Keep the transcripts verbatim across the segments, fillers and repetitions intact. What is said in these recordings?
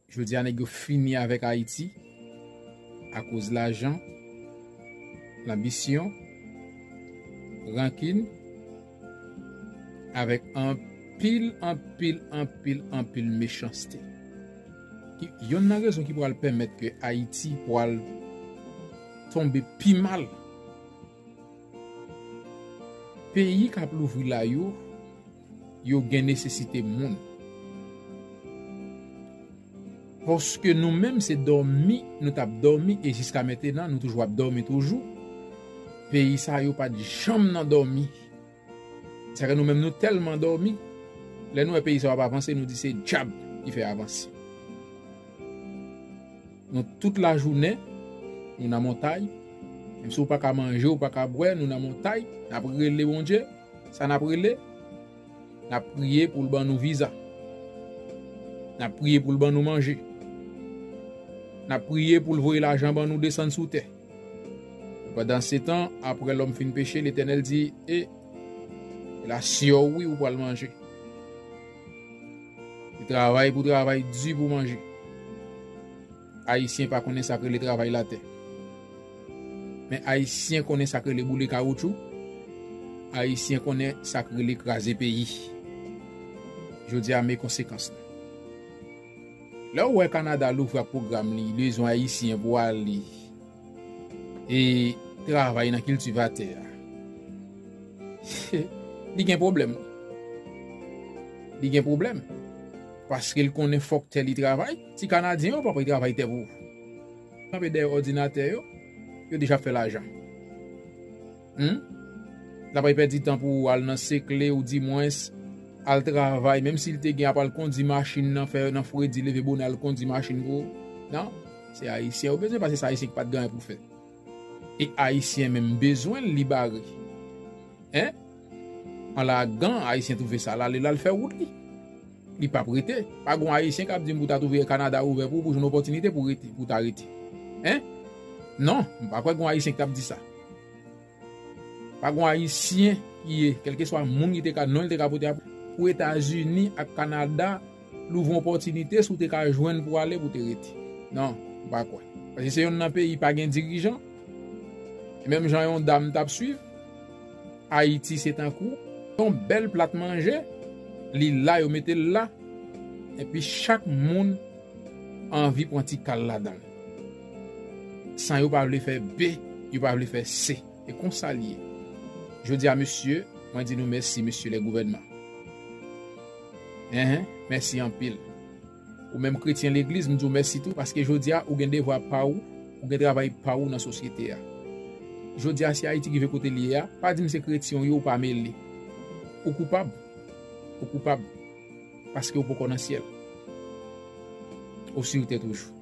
Jodi a nèg yo fini avèk Ayiti akoz lajan, lanbisyon, rankin, avèk anpil, anpil, anpil, anpil mechanste. Ki, yonn nan rezon ki pral pèmèt ke Ayiti pral tonbe pi mal. Peyi k ap louvri la yo, yo gen nesesite moun. Paske nou menm se dòmi, nou t ap dòmi e jiska mentenan nou toujou ap dòmi toujou. Peyi sa yo pa t janm nan dòmi. Sa ke nou menm nou tèlman dòmi, lè nou wè peyi sa yo ap avanse, nou di se dyab ki fè avanse. Nou tout lajounen, nou nan montay. Menm si w pa ka manje, w pa ka bwè, nou nan montay, n ap rele Bondye. Sa n ap rele? N ap priye pou l ban nou viza. N ap priye pou l ban nou manje. N ap priye pou l voye lajan ban nou desann sou tè. Pandansetan, apre lòm fin peche, Letènèl di, e, e la syo wi ou pral manje. Li travay pou travay di pou manje. Ayisyen pa konnen sa k rele travay latè. Men Ayisyen konnen sa k rele boule kawoutchou. Ayisyen konnen sa k rele kraze peyi. Jodi a, men konsekans lan. Lè w wè Kanada louvri ak pwogram li, li bezwen Ayisyen pou ale e travay nan kiltivatè a. Li gen pwoblèm. Li gen pwoblèm. Paske l konnen fòk tè li travay. Ti Kanadyen yo pa pral travay tè pou ou. Kanpe dèyè òdinatè yo, yo deja ap fè lajan. Hmm? L ap pèdi tan pou ou al nan sekle ou di mwens al travay, menm si l te gen ap al kondi machin nan, fè nan fredi, leve bonè al kondi machin pou ou. Non, se Ayisyen yo bezwen, paske se Ayisyen ki pa t gen anyen pou fè. E Ayisyen menm bezwen l, li bare. Hein? An lagan, Ayisyen twouve sa, l ale, l al fè wout li. Li p ap rete. Pa gon Ayisyen k ap di m pou ta twouve Kanada ouvè pou ou, pou jwenn opòtinite pou rete, pou ta rete. Hein? Non, m pa kwè gon Ayisyen k t ap di sa. Pa gon Ayisyen ki ye, kèlkeswa moun ki te ka, non, li te ka pote a pou Etazini ak Kanada, louvri yon opòtinite si w te ka jwenn pou ale, pou te rete. Non, m pa kwè. Paske se yonn nan peyi pa gen dirijan. E menm jan yon dam t ap swiv, Ayiti se tankou yon bèl plat manje, li la, yo mete l la, epi chak moun anvi pran ti kal ladan l. San yo pa vle fè B, yo pa vle fè C. E konsa l ye. Jodi a, mesye, mwen di nou mèsi, mesye lè gouvènman. Enhen, mèsi anpil. Ou menm kretyen legliz, m di w mèsi tou, paske jodi a, ou gen devwa pa ou, ou gen travay pa ou nan sosyete a. Jodi a, si Ayiti rive kote l ye a, pa di m se kretyen w ye, ou pa mele. Ou koupab. Ou koupab. Paske ou poko nan syèl. Ou sou tè toujou.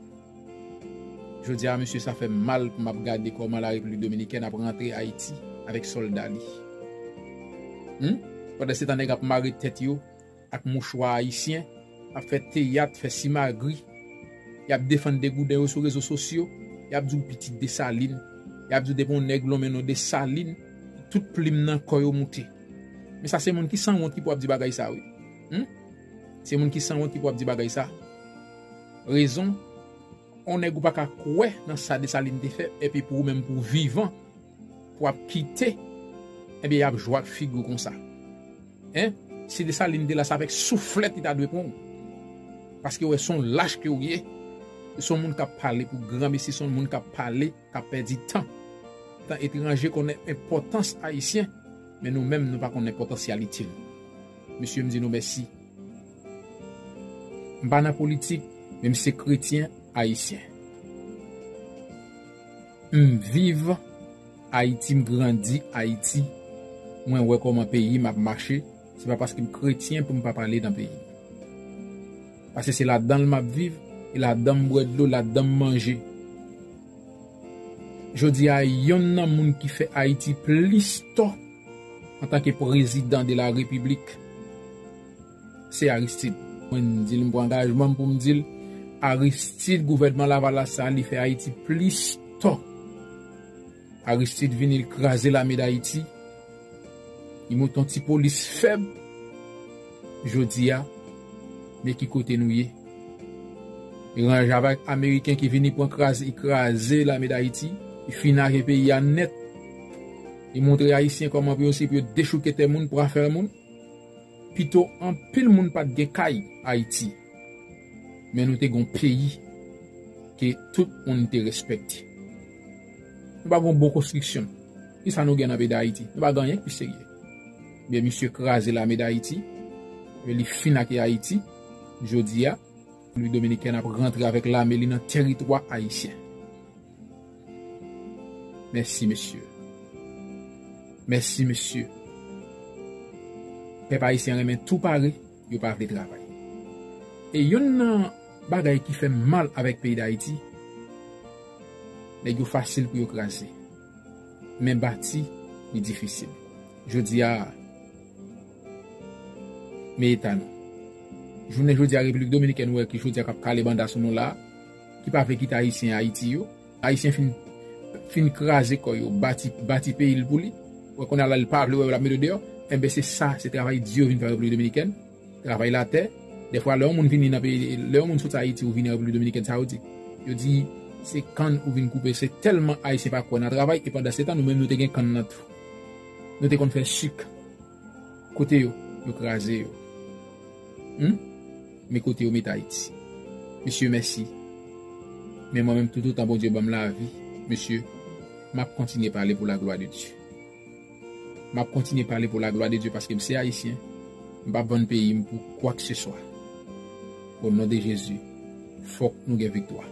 Jodi a, mesye, sa fè m mal pou m ap gade kòman la Repiblik Dominikèn ap rantre Ayiti avèk sòlda li. Hmm? Pandan se tan nèg ap mare tèt yo ak mouchwa ayisyen, ap fè teyat, fè simagri, y ap defann degouden yo sou rezo sosyo, y ap di w pitit Desalin, y ap di w depi yon nèg lonmen non Desalin, tout plim nan kò yo moute. Men sa se moun ki sanwont ki pou ap di bagay sa, wi. Hmm? Se moun ki sanwont ki pou ap di bagay sa. Rezon, yon nèg ou pa ka kwè nan sa Desalin te fè, epi pou ou menm pou w vivan, pou w ap kite, ebyen, y ap jwe ak figi w konsa. Hein? Si Desalin te la, se avèk souflèt li ta dwe pran w. Paske w wè se yon lach ke w ye. Se yon moun k ap pale pou granmesi, se yon moun k ap pale, k ap pèdi tan. Tan etranje konnen enpòtans Ayisyen, men nou menm, nou pa konn enpòtansyalite nou. Mesye, m di nou mèsi. M pa nan politik, men m se kretyen ayisyen. M viv Ayiti, m grandi Ayiti. Mwen wè kòman peyi m ap mache. Se pa paske m kretyen pou m pa pale nan peyi m. Paske se ladan l m ap viv, e ladan m bwè dlo, ladan m manje. Jodi a, yonn nan moun ki fè Ayiti plis tò antanke prezidan de la repiblik, se Aristide. Mwen di l, m pran angajman m pou m di l, Aristide, gouvènman Lavalas sa, li fè Ayiti plis tò. Aristide vini, l kraze lame d Ayiti. Li monte yon ti polis fèb. Jodi a, men ki kote nou ye. Li ranje avèk Ameriken ki vini pran kraze, li kraze lame Dayiti, li finake peyi a nèt. Li montre Ayisyen kòman pou yo si pou yo dechouke tè moun, pou afè moun. Pito anpil moun pa t gen kay Ayiti, men nou te gon peyi ke tout moun te respekte. Nou pa gon bon konstriksyon. Kisa nou gen nan peyi Dayiti? Nou pa gen anyen ki pi serye. Men misye kraze lame Dayiti, men li finake Ayiti. Jodi a, Repiblik Dominikèn ap rantre avèk lame li nan teritwa ayisyen. Mèsi, mesye. Mèsi, mesye. Pèp ayisyen renmen tou pare, yo pa vle travay. E youn nan bagay ki fè m mal avèk peyi Dayiti, nèg yo fasil pou yo kraze. Men bati, li difisil. Jodi a, men eta nou. Jounen jodi a, Repiblik Dominikèn wè ki jodi a k ap kale banda sou nou la, ki pa vle kite Ayisyen Ayiti yo. Ayisyen fin, fin kraze kò yo, bati, bati peyi l pou li. Wè kounye a la, l pa vle wè yo, l ap mete yo deyò. Enben, se sa, se travay di yo vin fè Repiblik Dominikèn. Travay latè. Dèfwa, lè yon moun vini nan peyi, lè yon moun soti Ayiti ou vini Repiblik Dominikèn, sa yo di? Yo di, se kann ou vin koupe. Se tèlman Ayisyen pa kwè nan travay, e pandan se tan, nou menm, nou te gen kann nan tou. Nou te konn fè sik. Kote yo? Yo kraze yo. Hmm? Men kote yo met Ayiti? Mesye, mèsi. Men mwen menm, toutotan Bondye ban m lavi, mesye, m ap kontinye pale pou la gloire de Dieu. M ap kontinye pale pou la gloire de Dieu paske m se Ayisyen. M p ap vann peyi m pou kwa ke se swa. O non de Jezi, fòk nou gen viktwa.